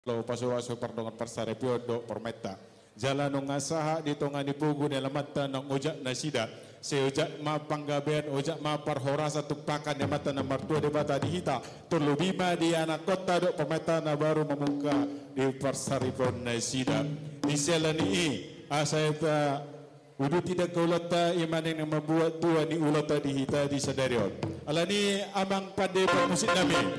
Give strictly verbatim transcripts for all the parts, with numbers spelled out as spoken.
Laho pasu-pasu pardongan parsaripeon dohot parumaenta. Jala nunga sahat di tonga ni pogu ni alamanta naung ojak nasida. Sai ojak ma panggabean, ojak ma parhorasan tumpahan ni Amanta na martua Debata di hita. Terlebih ma di anakkonta dohot parumaenta na baru mamungka di parsaripeon nasida. Di siala ni i, asa hita uduti angka ulaonta, i ma naeng mambuat tua ni ulaonta di hita di sadari on. Alani i amang pande parmusik nami.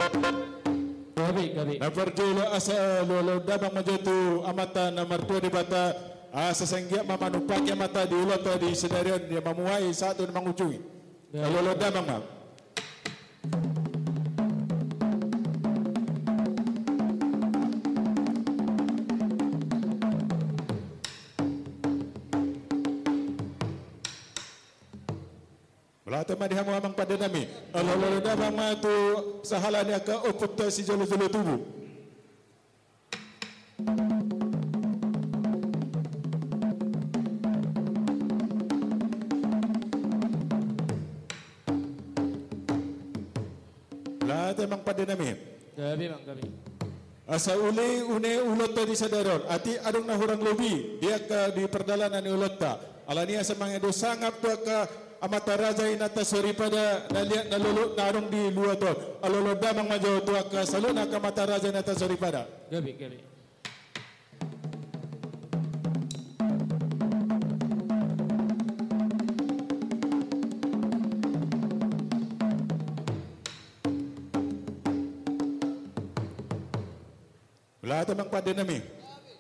Gabe, gabe. Na parjolo asa olo-olo damang ma jo tu Amanta na martua Debata, asa sai anggiat ma manumpahi Amanta di ulaonta di sadari on, ia mamuhai sahat tu na mangujungi. Gabe. Olo-olo damang ma. Mauliate ma di hamu amang pande nami. Olo-olo damang ma tu sahala ni angka ompunta sijolo-jolo tubu. Mauliate amang pande nami. Gabe, amang, gabe. Asa uli une ulaonta di sadari on, atik adong na hurang lobi di angka di pardalanan ni ulaonta. Alani i asa mangido sangap tu angka amanta raja inanta soripada na liat na lolo na adong di luat on. Olo-olo damang ma jo tu angka saluhutna angka amanta raja inanta soripada. Gabe, gabe. Mauliate amang pande nami.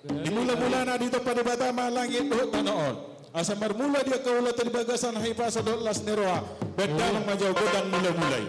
Di mula-mulana ditompa Debata ma langit dohot tano on. Asa marmula di angka ulaonta di bagasan hahipason dohot las ni roha. Baen damang ma jo gondang mula-mula i.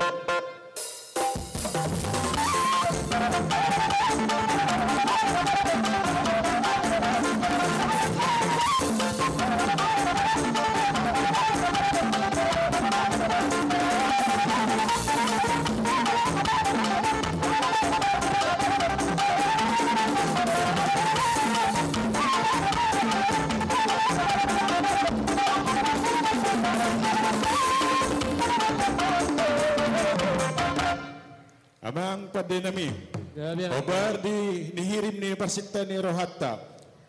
Amang pande nami. Gabe, amang. Hombar di nihirim ni parsinta ni rohanta,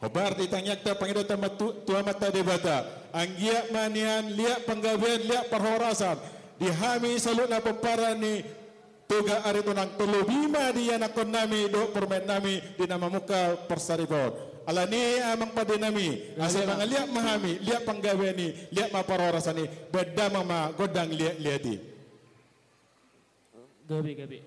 hombar di tangiangta pangidoanta ma tu, tu Amanta Debata. Anggiat ma nian liat panggabean, liat parhorasan di hami saluhutna pomparan ni Toga Aritonang, terlebih ma di anakkon nami dohot parumaen nami di na mamungka parsaripeon. Alani i amang pande nami, asa mangaliat ma hami, liat panggabean i, liat ma parhorasan i, baen damang ma gondang liat-liat i. Gabe, gabe.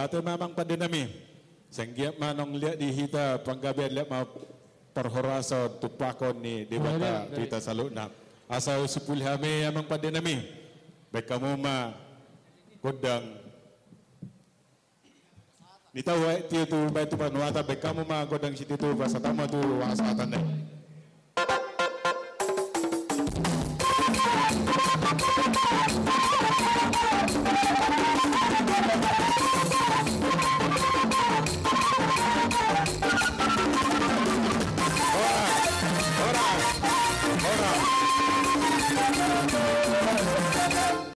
Mauliate ma amang pande nami. Sai anggiat ma naung liat di hita panggabean, liat ma parhorasan tumpahon ni Debata tu hita saluhutna. Asa husumpuli hami amang pande nami. Baen hamu ma gondang ni tau aek tio tu baen tu panuatan, baen hamu ma gondang sitio tu pasahat hamu tu angka sahatanna i.